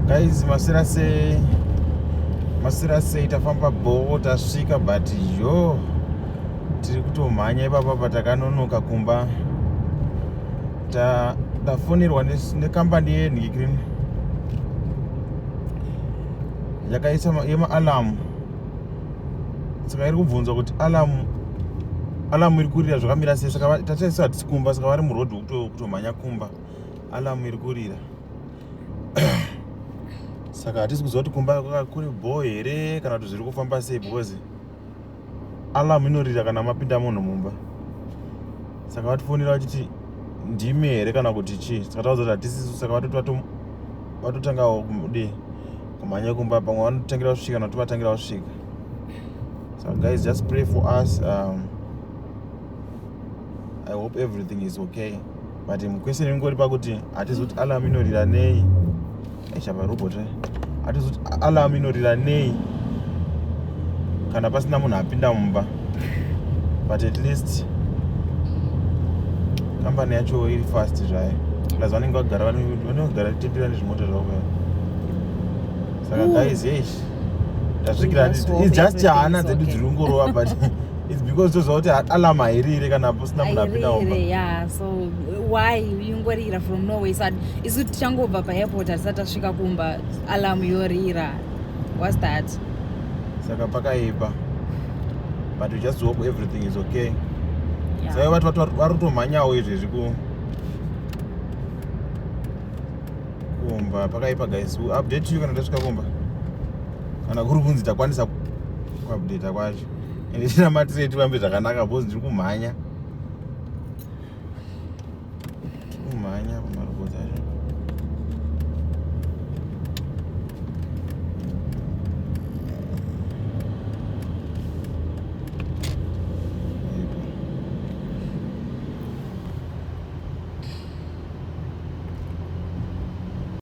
Guys, maswera sei? Maswera sei? Tafamba bhoo, tasvika, but yo, tiri kutomhanya ipapa patakanonoka kumba. Tafonerwa nekambani yenhikrin yakaisa yemaalarm, saka iri kubvunzwa kuti alarm iri kurira zvakamira sei. Saka tataisa hatisi kumba, saka vari muroad kutomhanya kumba, alarm iri kurira, saka hatisi kuziva kuti kumba kuri bho here kana kuti zviri kufamba sei, because alarm inorira kana mapinda munhu mumba. Saka vatifonera vachiti ndimi here kana kuti chii, saka taudza kuti hatisisu. Saka vatotangawo kudii, kumhanya kumba. Pamwe vanotangira kusvika kana kuti vatangira kusvika. So guys, just pray for us. I hope everything is okay, but question ingori pakuti hatizi kuti alarm inorira nei. Echapa robot, hatizi kuti alarm inorira nei kana pasina munhu apinda mumba, but at least kambani yacho iri fast zvayo, plus vanenge vagara, vanenge vagara tendera nezvimota zvavo. Saka guys, yes, tasvikira. It's just hana dzedu dziri kungorova, but it's because toziva kuti alarm hairire kana pasina munhu apinda mumba. Yeah, so why ingorira from nowhere? So isu tichangobva paairport, hatisati tasvika kumba, alarm yorira. What's that? Saka pakaipa, but we just hope everything is okay. Saka vati vari kutomhanyawo izvezvi kumba. Pakaipa guys. We update you kana tasvika kumba, kana kuri kunzi takwanisa kuupdata kwacho. Ende tinamatirei tifambe zvakanaka, because ndiri kumhanya.